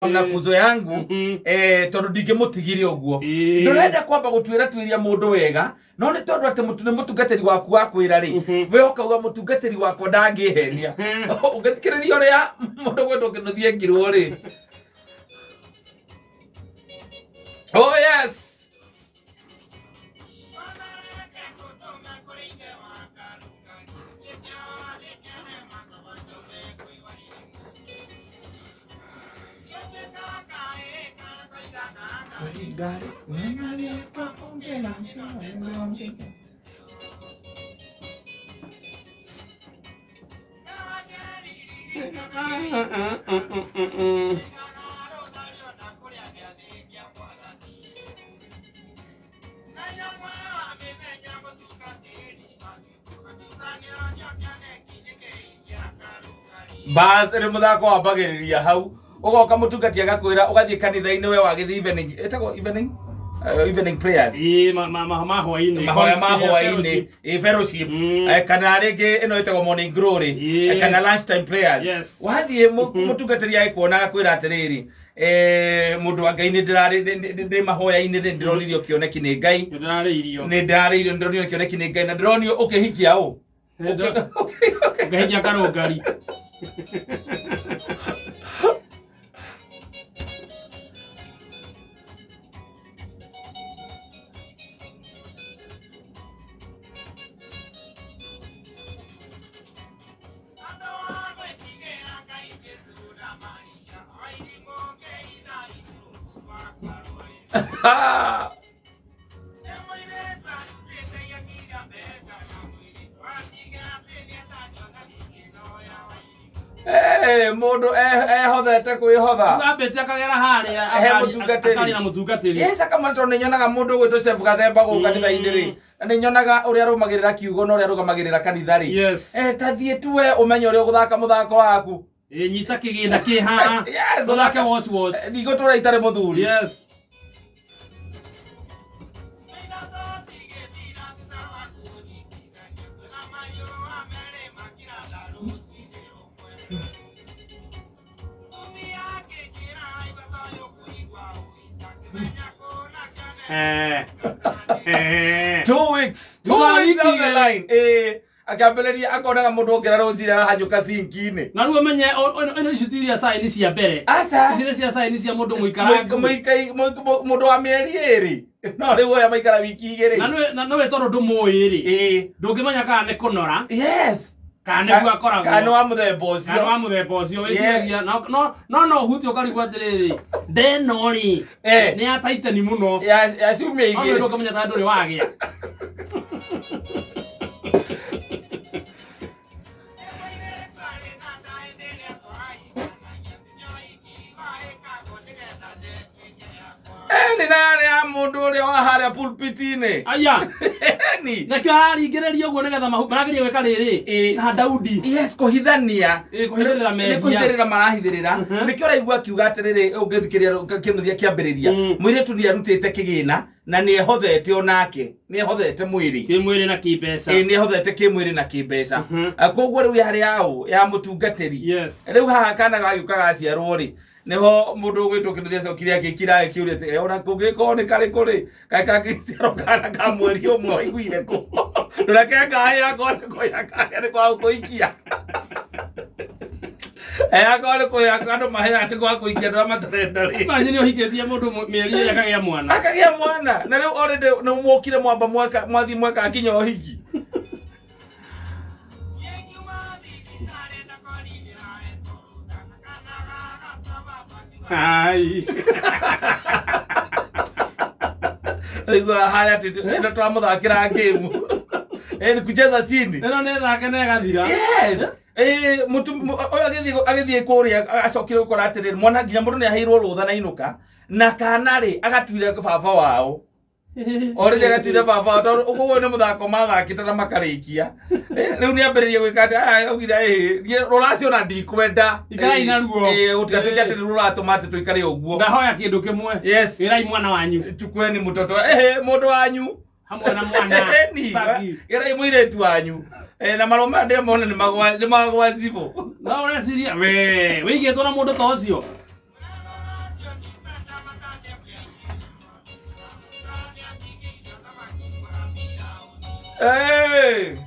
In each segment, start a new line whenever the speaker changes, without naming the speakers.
Na kuzo yangu tondu ndingĩmũtigire ũguo. Ndũrenda kwamba gũtuĩra tuĩria mũndũ wega, no nĩ tondũ atĩ nĩ mũtungatĩri waku wa kwĩra rĩ, we ũkauga mũtungatĩri wakwa ndangĩhenia. Ũngĩthikĩrĩria ũrĩa mũndũ gwetwo Kĩnuthia engirwo rĩ, oh yes. Bas rĩ, mũthako wambagĩrĩria hau, ũgoka mũtungati agakwĩra ũgathiĩ kanitha-inĩ, we wagĩthiĩ evening, ĩtagwo evening, evening prayers.
Ĩĩ, ma hwaĩ-inĩ.
Mahoya ma hwaĩ-inĩ, ĩ fellowship. Kana rĩngĩ ĩno ĩtagwo morning glory. Kana lunch time prayers. Wathiĩ mũtungatĩri agĩkuona agakwĩra atĩrĩrĩ, mũndũ wa Ngai, nĩ ndĩrarĩ ndĩ mahoya-inĩ rĩ, ndĩronirio kĩoneki nĩ Ngai.
Nĩ ndĩrarĩirio.
Nĩ ndĩrarĩirio, ndĩronirio kĩoneki nĩ Ngai na ndĩronio ũkĩhikia ũ.
Ngahikia karũngari.
Mũndũ ehothete kwĩhotha.
Ambĩte akagera harĩa
He mũtungatĩri.
Akaria na mũtungatĩri.
Yes, akamwĩra tondũ nĩ nyonaga mũndũ ũgwĩtwo Chef Gathemba gũkũ kanitha-inĩ rĩ, na nĩ nyonaga ũrĩa arũmagĩrĩra kiugo na ũrĩa arũgamagĩrĩra kanitha rĩ. Ta thiĩ tu we ũmenye ũrĩa ũgũthaka mũthako waku.
Ĩ, nyita kĩgĩna kĩ haha.
Yes.
Tũthake wash wash.
Ndigũtũra itarĩ mũthuri. 2 weeks, 2
Thutha wa
weeks down
wiki
the
igĩrĩ.
line, akĩambĩrĩria akonaga mũndũ ũngĩra rũcinĩ arahanyũka sinki-inĩ.
Na rĩu ũmenye ĩno ici ti iria sign cia mbere.
Aca.
Ici nĩ cia sign cia mũndũ mũikarangu.
Mũndũ wa mĩeri 2, no rĩu oya maikara wiki 2.
Na nĩwe tondũ ndũmũĩ rĩ, ndũngĩmenya kana nĩ kũnora kana nĩguo akoragwo.
Kana nĩ wa mũthemba
Kana
ũcio.
Wa mũthemba ũcio wĩciragia no huti ũkarigwo atĩrĩrĩ, ndeno rĩ, nĩ ya taitani mũno.
Ya ciumia
No
2.
ndũngĩmenya ta ndũrĩ wagĩa.
Nĩ na yarĩ ya mũndũ ũrĩa wa harĩa pulpit-inĩ.
Aya.
Ni.
Nakĩo araringĩrĩria ũguo nĩgetha marageria gwĩka rĩrĩ ta Daudi.
Yes, kũhithania.
Ĩ, kũhithĩrĩra
Nĩ
mehia.
kũhithĩrĩra marahithĩrĩra. Nĩkĩo ũraigua akiuga atĩrĩrĩ, ũngĩthikĩrĩria kĩnuthia kĩambĩrĩria, mũirĩtu nĩ arutĩte kĩgĩna na nĩ ehothete, onake nĩ ehothete mwĩrĩ.
Kĩmwĩrĩ na kĩmbeca.
Ĩ, nĩ ehothete kĩmwĩrĩ na kĩmbeca. Koguo rĩu yarĩ yaũ ya mũtungatĩri. Rĩu haha kana gagĩũka gaciarwo rĩ, nĩho mũndũ ũgwĩtwo Kĩnuthia acokire agĩkira agĩkĩũria atĩ, ona kũngĩkorwo nĩ karĩkũ rĩ, kaĩ kangĩciarwo kana ka mweri 1 waiguire kũ, ndũreke kahĩa, akorwo nĩ kũhĩa kahĩa nĩ kwa kũikia. Akorwo nĩ kũhĩa andũ mahĩaga nĩ kwa kũikia, andũ arĩa matarenda rĩ.
Imagine ũhikĩtie mũndũ mĩeri 2 akagĩa mwana.
Akagĩa mwana na rĩu already nĩ mwokire mwamba mweka mwathiĩ mweka nginya ũhiki.
Ai.
Igua harĩa atĩ ĩno twamũthakĩra game, ni kucheza chini.
Ĩno nĩ thake na ĩgathira.
Yes. Ũyũ agĩthiĩ kũrĩa acokire gũkora atĩrĩrĩ, mwana nginya mũndũ nĩ aheirwo rũtha na inũka na kana rĩ, agatuire baba wao already, agatuire baba wao tondũ ũguo nĩ mũthako mathakĩte na makarĩkia. Rĩu nĩ ambĩrĩria gwĩka atĩ aya augire, niĩ rũracio na ndikwenda.
Ikarai naruo.
Gũtigatuĩke atĩ nĩ rũratũma atĩ tũikare ũguo.
Ndahoya kĩndũ kĩmwe. Ĩrai mwana wanyu.
Chukueni mtoto, mũndũ wanyu.
Hamwe na mwana.
Ni
Baki.
gerai mũirĩtu wanyu. Na marũa maya ndĩmona nĩ magwa cibũ.
No ũreciria we wĩigĩtwo na mũndũ ta ũcio.
Hey!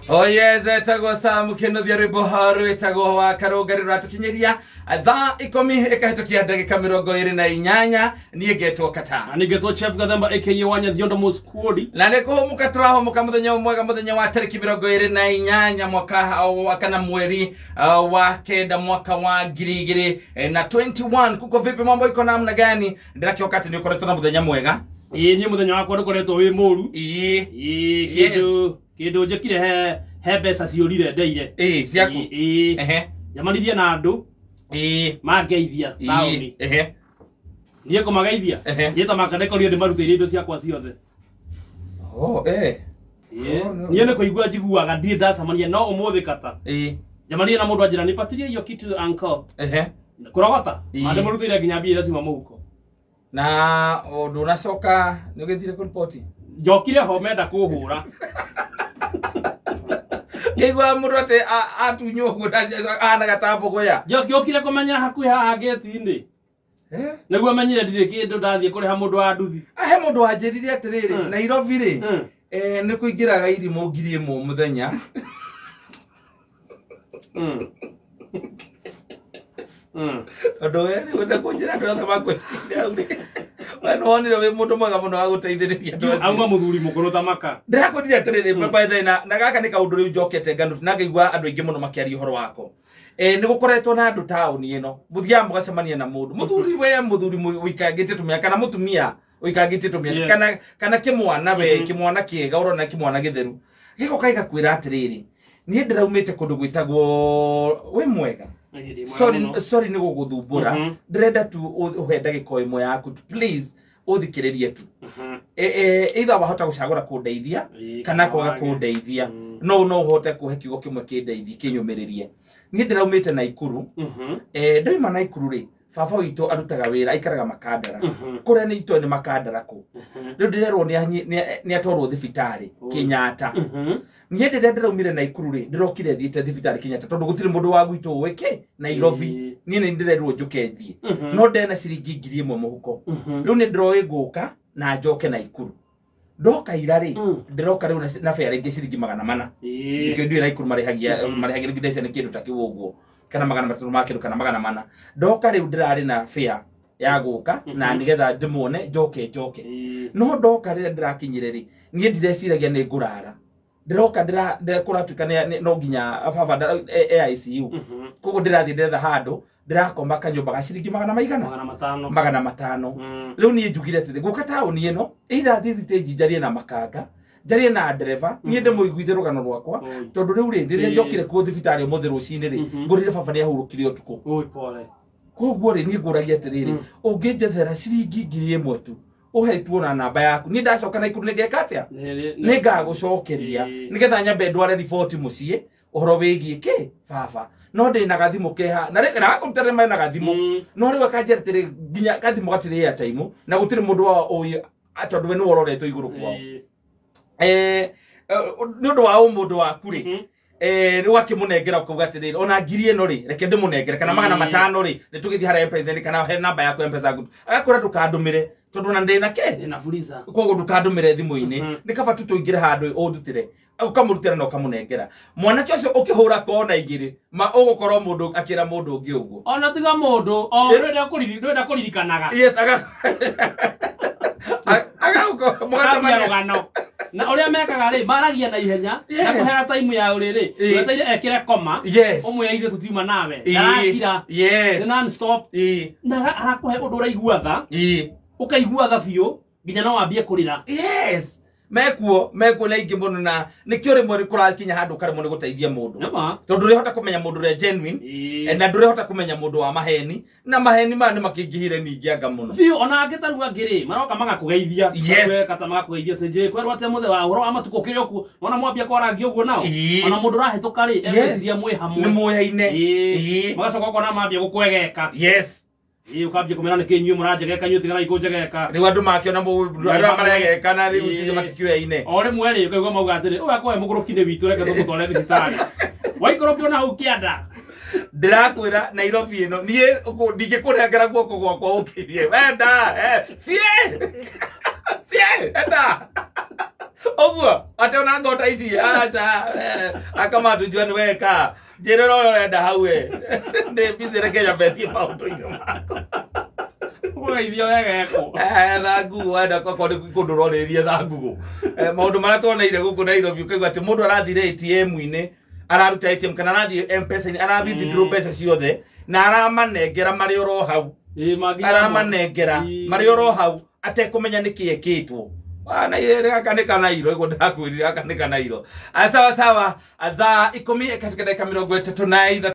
Oh yes, etagwo Sam Kenothia rwimbo rwĩtagwo wa Karũngari rũratũkinyĩria thaa 10 ĩkahĩtũkia ndagĩka 28. Niĩ ngetwo Kata.
Na nĩ ngetwo Chef Gathemba aka Wanya Thiondo Muskuodi.
Na nĩ kũhũmũka tũrahũmũka mũthenya mwega, mũthenya wa tarĩki 28 mwaka wa kana mweri wa kenda mwaka wa 2021. Kuko vipi, mambo iko namna gani? Ndĩrakĩoka atĩ nĩ ũkoretwo na mũthenya mwega.
Ĩĩ niĩ mũthenya wakwa ndũkoretwo wĩ mũru.
Ĩĩ.
Ĩĩ kĩndũ njĩkire he mbeca ciũrire ndeire.
Ĩĩ ciaku.
Ĩĩ.
Ehe.
Njamanirie na andũ.
Ĩĩ.
Mangeithia taũni.
Ehe.
Niĩ kũmageithia. Niĩ ta makandekorio ndĩmarutĩire indo ciakwa ciothe.
Oh, eh.
Ĩĩ. Niĩ nĩ kũigua njiguaga ndirĩ ndacemania no ũmũthĩ Kata.
Ĩĩ.
Njamanirie na mũndũ anjĩra nĩpatirie hiyo kitu uncle.
Ehe.
Kũrogota. Mandĩmũrutĩire nginya mbia iria ciuma mũhuko.
Na ndũnacoka nĩ ũgĩthire kũripoti?
Njokire ho menda kũhũra.
Ngĩigua mũndũ atĩ atunywo ũguo ahanaga ta mbũgũya.
Njokire kũmenyera hakuhĩ haha gate-inĩ. Nĩguo menyire ndirĩ kĩndũ ndathiĩ kũrĩha mũndũ wa nduthi.
He mũndũ wanjĩrire atĩrĩrĩ, Nairobi rĩ, nĩ kũingĩraga irimũ 1000 mũthenya. Tondũ we rĩu ũrenda kũnjĩra andũ othe makwĩrire hau rĩ. We nĩwonire wĩ mũndũ mwega mũno wa gũteithĩrĩria andũ acio.
Auma mũthuri mũkũrũ ta maka.
Ndĩrakwĩrire atĩrĩrĩ, by the way, na gaka nĩ kaũndũ rĩu njokete ngano na ngaigua andũ aingĩ mũno makĩaria ũhoro wako. Nĩ gũkoretwo na andũ taũni ĩno, mũthiaga mũgacemania na mũndũ mũthuri, we mũthuri ũikangĩtie tũmĩaka kana mũtumia ũikangĩtie tũmĩaka kana kĩmwana, we kĩmwana kĩega ũrona kĩmwana gĩtheru, gĩgoka gĩgakwĩra atĩrĩrĩ, niĩ ndĩraumĩte kũndũ gwĩtagwo wĩ mwega. Sorry nĩ gũgũthumbũra, ndĩrenda tu ũhe ndagĩka ĩmwe yaku tu, please ũthikĩrĩrie tu. Either wahota gũcagũra kũndeithia kana kwaga kũndeithia, no ũhote kũhe kiugo kĩmwe kĩndeithie kĩnyũmĩrĩrie. Niĩ ndĩraumĩte Naikuru. Ndauma Naikuru rĩ, baba witũ arutaga wĩra, aikaraga Makandara. Kũrĩa nĩ itoĩ nĩ Makandara kũ. Rĩu ndĩrerwo nĩ atwarwo thibitarĩ Kenyatta. Niĩ rĩrĩa ndĩraumire Naikuru rĩ, ndĩrokire thiĩte thibitarĩ Kenyatta tondũ gũtirĩ mũndũ wa gwitũ ũĩ kĩ Nairobi. Niĩ nĩ ndĩrerwo njũke thiĩ. No ndena ciringi 1000 mũhuko. Rĩu nĩ ndĩroĩ ngũka na njoke Naikuru. Ndoka ira rĩ, ndĩroka rĩu na fare ĩngĩ ciringi 400. Nĩkĩo ndiũĩ Naikuru marĩhagia nginya nĩ kĩndũ ta kĩu ũguo. Kana 300 ma kĩndũ kana 400. Ndoka rĩu ndĩrarĩ na fare ya gũka na nĩgetha ndĩmuone njoke. No ndoka rĩrĩa ndĩrakinyire rĩ, niĩ ndireciragia nĩ ngũrara. Ndĩroka ndĩrakũratuĩka no nginya baba e ICU. Koguo ndĩrathiĩ ndetha handũ ndĩrakoma kanyũmba ga ciringi 500. 500. Rĩu niĩ njugire atĩrĩ, ngũka taũni ĩno, either thiĩ thitĩnji njarie na makanga, njarie na ndereba, niĩ ndĩmũiguithie rũgano rwakwa, tondũ rĩu rĩ, rĩrĩa njokire kuo thibitarĩ ũmũthĩ rũcinĩ rĩ, ngũrire baba nĩ ahurũkire ũtukũ. Koguo rĩ, niĩ ngũragia atĩrĩrĩ, ũngĩnjethera ciringi 1000 tu, ũhe tuona namba yaku, niĩ ndacoka Naikuru nĩngeka atĩa? Nĩ ngagũcokeria nĩgetha nyambe ndware riboti mũciĩ ũhoro wĩgiĩ kĩ baba. No ndĩna gathimũ keha na gakũrutĩra mena gathimũ, no rĩu akanjĩra atĩrĩ nginya gathimũ gatirĩ airtime na gũtirĩ mũndũ wao ũĩ tondũ we nĩwe ũroretwo igũrũ kwao. Nĩ ũndũ wa ũmũndũ waku rĩ, rĩu akĩmũnengera ũkauga atĩrĩrĩ, ona 1000 ĩno rĩ, reke ndĩmũnengere kana 500 rĩ, nĩ tũgĩthiĩ harĩa M-Pesa kana he namba yaku M-Pesa ngũtũ. Agakwĩra ndũkandũmĩre tondũ ona ndĩna kĩ?
Ndĩna fuliza.
Koguo ndũkandũmĩre thimũ-inĩ, nĩ kaba tu tũingĩre handũ ũndutĩre. Ũkamũrutĩra na ũkamũnengera. Mwanake ũcio ũkĩhũra kona igĩrĩ, ma ũgũkorwo mũndũ akĩra mũndũ ũngĩ ũguo.
Ona tiga mũndũ, o ndũrenda kũririkanaga.
Yes, agagũkorwo
rũgano. Na ũrĩa mekaga rĩ, maragia na ihenya, na kũhera time ya ũrĩrĩ, weteire ekĩre koma, ũmwĩre ithuĩ tũtiuma nawe, ndarakira, nĩ non stop, na arakũhe ũndũ ũraigua tha, ũkaigua tha biũ, nginya no wambie kũrĩra.
Yes. Mekuo na ingĩ mũno, na nĩkĩo rĩmwe kũrakinya handũ ũkaremwo nĩ gũteithia mũndũ. Tondũ ndũrĩhota kũmenya mũndũ ũrĩa genuine, na ndũrĩhota kũmenya mũndũ wa maheni, na maheni maya nĩ makĩingĩhire ningĩ anga mũno.
Biũ, ona angĩ ta rĩu angĩ rĩ, maroka magakũgeithia. Kata magakũgeithia atĩ njĩ, kwerwo atĩ mũthenya wa ũhoro wa matukũ kĩrĩ okuo, wona mwambia kwarangia ũguo nao. Ona mũndũ ũrahĩtũka rĩ, egwĩciria mwĩ hamwe.
Nĩ mũyaine.
Magacoka ũkona mambia gũkwegeka.
Yes.
Ĩĩ ũkambia kũmera nĩkĩ inyuĩ mũranjegeka, inyuĩ tiganai kũnjegeka.
Rĩu andũ makĩona mũndũ arĩa maregeka na rĩu tiga matikĩoyaine.
O rĩmwe rĩ, ũkaigua mauga atĩrĩ, ũyũ akoe mũgũrũki nĩ witũ, reke tũmũtware thibitarĩ. Waikũrũkio na hau kĩanda.
Ndĩrakwĩra Nairobi ĩno niĩ ndingĩkũnengera guoko gwakwa ũkĩrie wenda fie fie enda ũguo atĩ ona ngota ici aca akamatujua nĩ weka njĩra ũrĩa ũrenda hau we ndĩ busy reke nyambe thiĩ maũndũ-inĩ makwa.
Ũgeithio wegekwo.
Tha Google wenda okorwo nĩ kũndũ ũrorĩrie tha Google. Maũndũ marĩa tuoneire gũkũ Nairobi ũkaigua atĩ mũndũ arathire ATM-inĩ araruta ATM kana arathiĩ M-Pesa-inĩ ara withdraw mbeca ciothe na aramanengera marĩ oro hau. Aramanengera marĩ oro hau atekũmenya nĩkĩ ekĩtwo. Na ile gaka nĩ kanairo ĩguo ndĩrakwĩrire gaka nĩ kanairo. Sawa sawa, thaa 10 katika dakika 33.